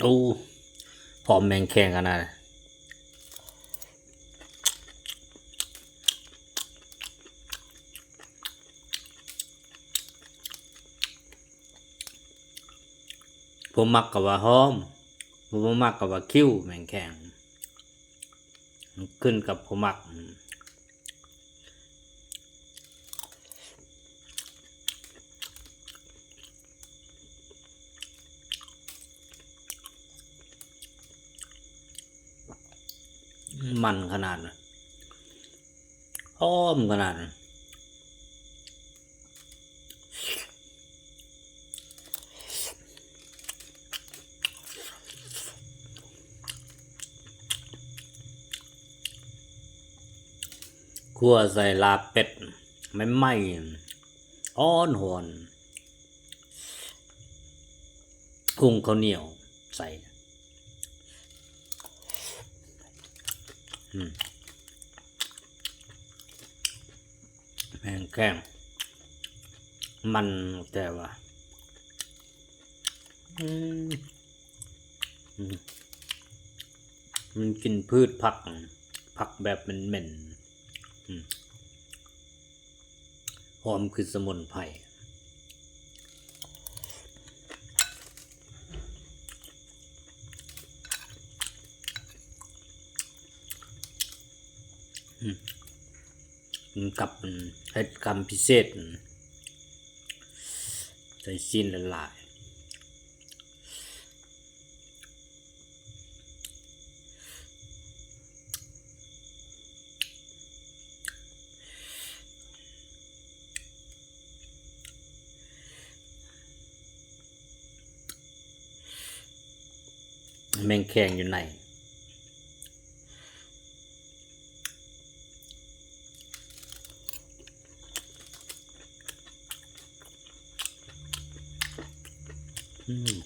ຕູ້ ຫອມແມງແຄງຂະໜາດ. ຜູ້ມັກກໍວ່າຫອມ, ຜູ້ບໍ່ມັກກໍວ່າຄິວແມງແຄງ, ມັນຂຶ້ນກັບຜູ້ມັກ. ມັນຂະໜາດ ຫອມຂະໜາດ. ຂົ້ວໃສ່ລາບເປັດໃໝ່ໆ ຮ້ອນໆ ຫຸ່ງເຂົ້າໜຽວໃສ່. ອືມ ແມງແຄງ ມັນແຕ່ວ່າ ອືມ ອືມ ມັນກິນພືດຜັກ ຜັກແບບເໝັນໆ ອືມ ຫອມຄືສະໝຸນໄພ. ອືມ ກິນກັບ ເຮັດຄຳພິເສດ ໃສ່ຊີ້ນຫຼາຍໆ. ແມງແຄງຢູ່ໃນ. ອືມ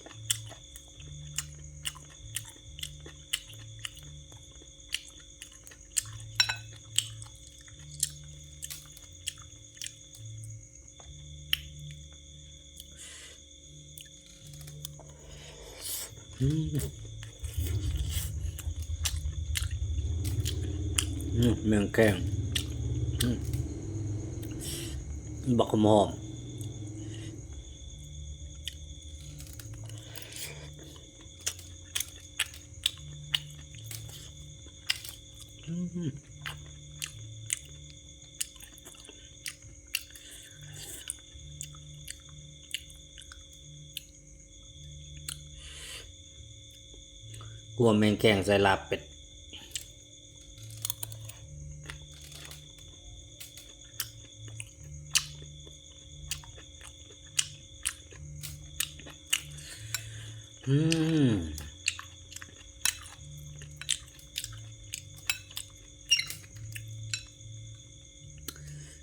ອືມ ອືມ ແມງແຄງ ອືມ ບັກຫອມ. ຂົ້ວແມງແຄງໃສ່ລາບເປັດ. ອືມ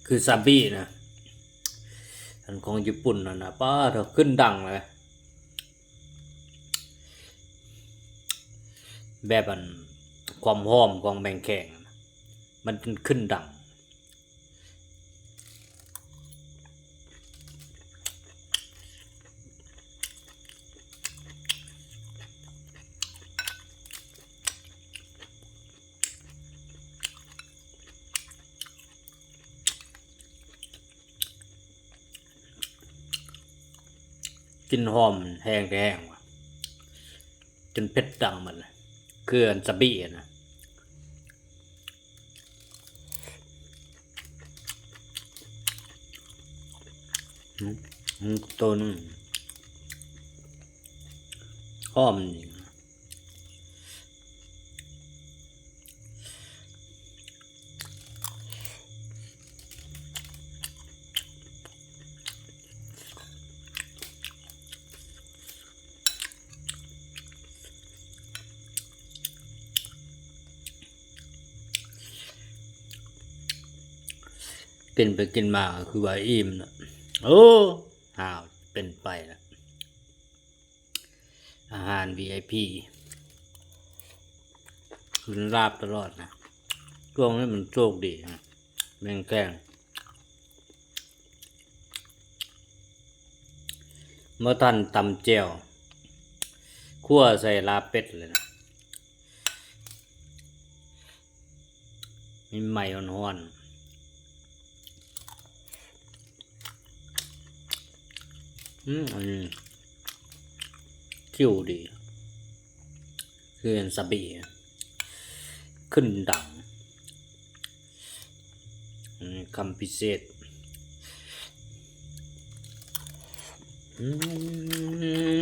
ຄືຊາບິນະ ອັນຂອງຍີ່ປຸ່ນນັ້ນນະ ປ້າດ ຂຶ້ນດັງເລີຍ ແບບອັນ ຄວາມຫອມຂອງແມງແຄງ ມັນຂຶ້ນດັງ. ກິ່ນຫອມແຮງແທ້ແຮງວ່າ ຈົນເຜັດດັງໝົດ ຄືອັນສະບີນະ. ອືມ ໂຕໜຶ່ງ ຫອມດີ. ກິນໄປກິນມາກໍຄືວ່າອີ່ມນະ. ໂອ້ ຫາວເປັນໄປລະ. ອາຫານ ວີໄອພີ ກິນລາບຕະຫຼອດນະ. ຊ່ວງນີ້ມັນໂຊກດີນະ ແມງແຄງ. ບໍ່ທັນຕຳແຈ່ວ ຂົ້ວໃສ່ລາບເປັດເລີຍນະ ໃໝ່ໆ ຮ້ອນໆ. ອືມ ອັນນີ້ຄິວດີ ຄືອັນສະບີ ຂຶ້ນດັງ ອືມ ຄຳພິເສດ. ອື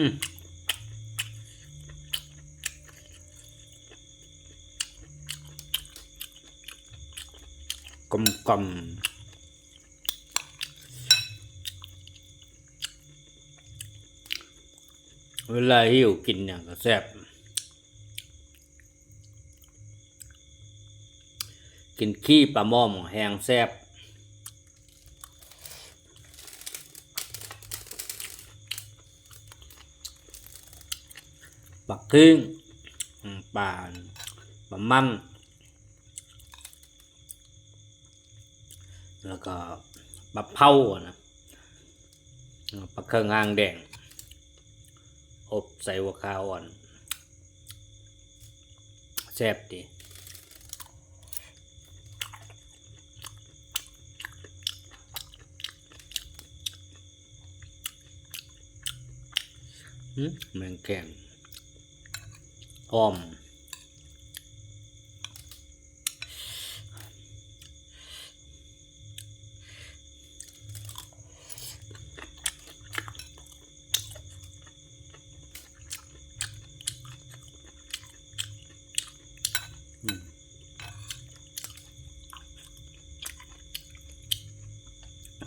ມ ກົມກ່ອມ. ເວລາຫິວກິນຫຍັງກໍແຊບ ກິນຂີ້ປາໝໍ້ແຮງແຊບ ປາຄຶ້ງ ປາ ປາມັ້ນ ແລ້ວກໍປາເຜົານະ ປາເຄິ່ງຫາງແດງ ອົບໃສ່ຫົວຂາອ່ອນ ແຊບດີ. ອືມ ແມງແຄງ ອ້ອມ.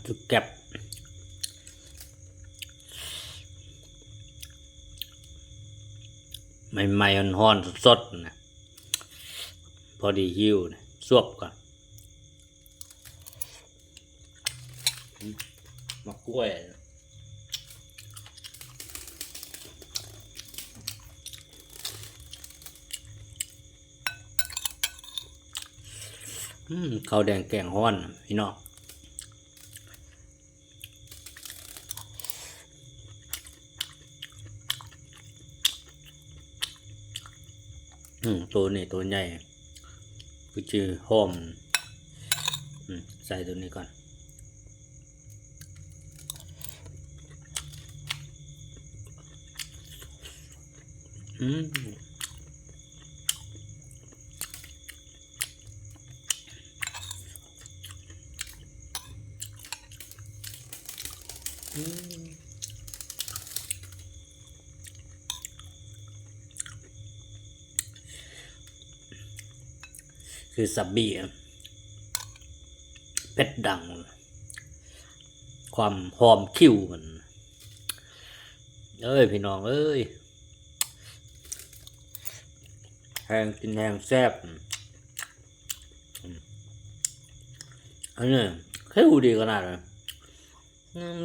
ຄືແກັບ ໃໝ່ໆ ຮ້ອນໆ ສົດໆ ນະ ພໍດີຫິວນະ ສວບກ່ອນ. ໝາກກ້ວຍ ອືມ ເຂົ້າແດງແກງຮ້ອນ ພີ່ນ້ອງ. ອືມ ໂຕນີ້ໂຕໃຫຍ່ ຄືຊິຫອມ ອືມ ໃສ່ໂຕນີ້ກ່ອນ. ອືມ ອືມ ຄືສາບບີ ເຜັດດັງ ຄວາມຫອມຄິວມັນ ເອີຍ ພີ່ນ້ອງເອີຍ ແຮງກິນແຮງແຊບ. ອັນນີ້ຄິວດີຂະໜາດເລີຍ ອືມ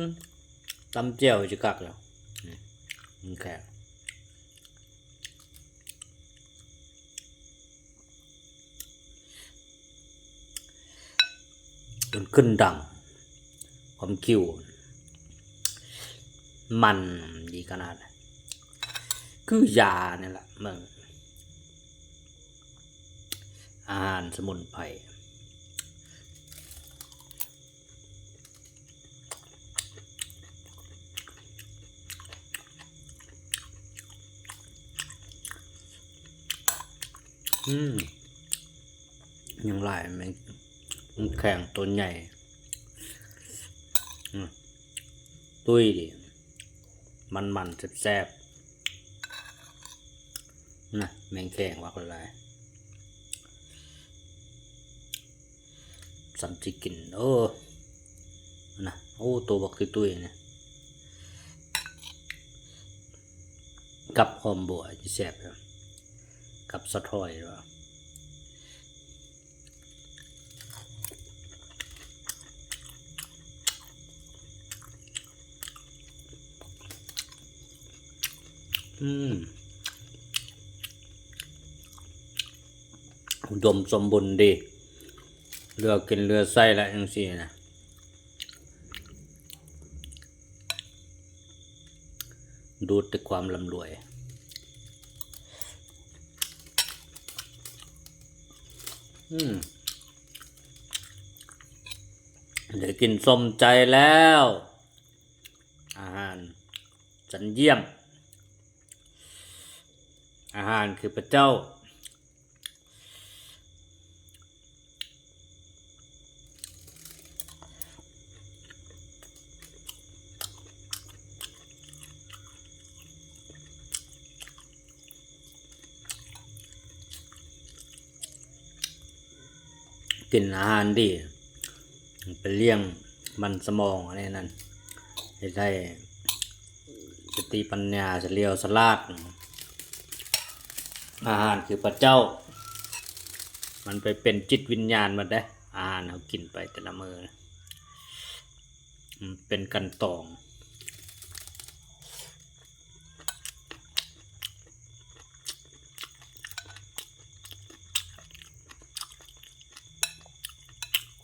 ຕຳແຈ່ວຊິຄັກແລ້ວ ອືມ ແຄງ ຈົນຂຶ້ນດັງ ຄວາມຄິວ ມັນດີຂະໜາດ ຄືຢານີ້ລະ ເບິ່ງ ອາຫານສະໝຸນໄພ ອືມ ຍັງຫຼາຍ ແມງ ແມງແຄງໂຕໃຫຍ່ ອືມ ຕຸ້ຍດີ ມັນໆ ແຊບໆ ນະ ແມງແຄງວ່າຫຼາຍ ສ່ຳຊິກິນ ໂອ້ ນະ ໂອ້ ໂຕບັກຕຸ້ຍໆ ນີ້ ກັບຫອມບົວຊິແຊບ ກັບສະທ້ອຍ ອືມ ອຸດົມສົມບູນດີ ເຫຼືອກິນເຫຼືອໃຊ້ລະ ຈັ່ງຊີ້ນະ ດູດແຕ່ຄວາມລ່ຳລວຍ. ອືມ ໄດ້ກິນສົມໃຈແລ້ວ ອາຫານຊັ້ນຢ້ຽມ ອາຫານຄືພະເຈົ້າ. ກິນອາຫານດີ ໄປລ້ຽງມັນສະໝອງ ອັນນີ້ນັ້ນ ເຮັດໃຫ້ສະຕິປັນຍາສະຫຼຽວສະຫຼາດ. ອາຫານຄືພະເຈົ້າ ມັນໄປເປັນຈິດວິນຍານໝົດເດ້ ອາຫານເຮົາກິນໄປແຕ່ລະມື້ ມັນເປັນຂັ້ນຕອນ.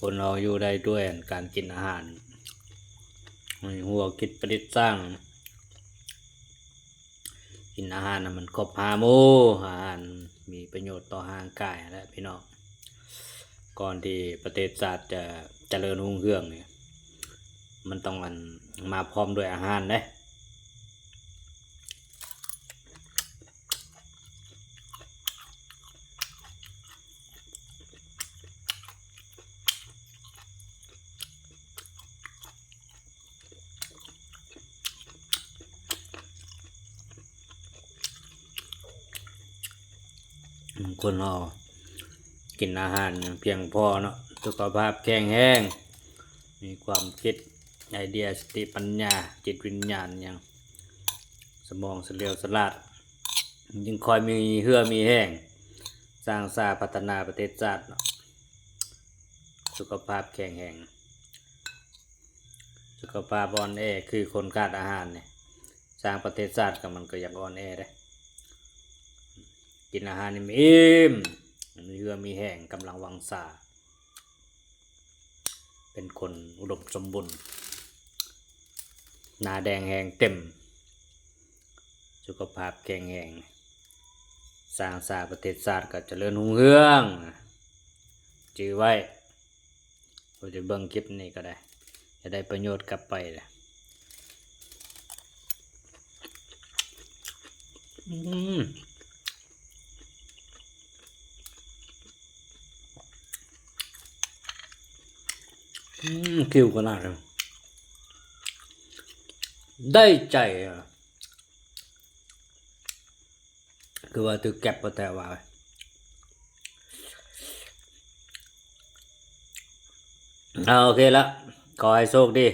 ຄົນເຮົາຢູ່ໄດ້ດ້ວຍການກິນອາຫານ ໃຫ້ຮູ້ຄິດປະດິດສ້າງ ກິນອາຫານໃຫ້ມັນຄົບຫ້າໝູ່ ອາຫານມີປະໂຫຍດຕໍ່ຮ່າງກາຍຫັ້ນແຫຼະພີ່ນ້ອງ. ກ່ອນທີ່ປະເທດຊາດຈະຈະເລີນຮຸ່ງເຮືອງນີ້ ມັນຕ້ອງ ອັນ ມາພ້ອມດ້ວຍອາຫານເດ້. ຄົນເຮົາກິນອາຫານຢ່າງພຽງພໍເນາະ ສຸຂະພາບແຂງແຮງ ມີຄວາມຄິດ ໄອເດຍ ສະຕິປັນຍາ ຈິດວິນຍານຫຍັງ ສະໝອງສະຫຼຽວສະຫຼາດ ຈຶ່ງຄ່ອຍມີເຫື່ອມີແຮງ ສ້າງສາພັດທະນາປະເທດຊາດເນາະ ສຸຂະພາບແຂງແຮງ. ສຸຂະພາບອ່ອນແອຄືຄົນຂາດອາຫານນີ້ ສ້າງປະເທດຊາດກໍມັນກໍຢາກອ່ອນແອເດ້. ກິນອາຫານອີ່ມໆ ມີເຫື່ອມີແຮງ ກຳລັງວັງຊາ ເປັນຄົນອຸດົມສົມບູນ ໜ້າແດງແຮງເຕັມ ສຸຂະພາບແຂງແຮງ ສ້າງຊາດປະເທດຊາດກໍຈະເລີນຮຸ່ງເຮືອງ ຈື່ໄວ້. ຜູ້ທີ່ເບິ່ງຄລິບນີ້ກໍໄດ້ ຈະໄດ້ປະໂຫຍດກັບໄປແຫຼະ. ອືມ ອືມ ຄິວຂະໜາດ ໄດ້ໃຈ ຄືວ່າຖືກແກັບບໍ່ແຕ່ວ່າ ເອົາ ໂອເຄລະ ຂໍໃຫ້ໂຊກດີ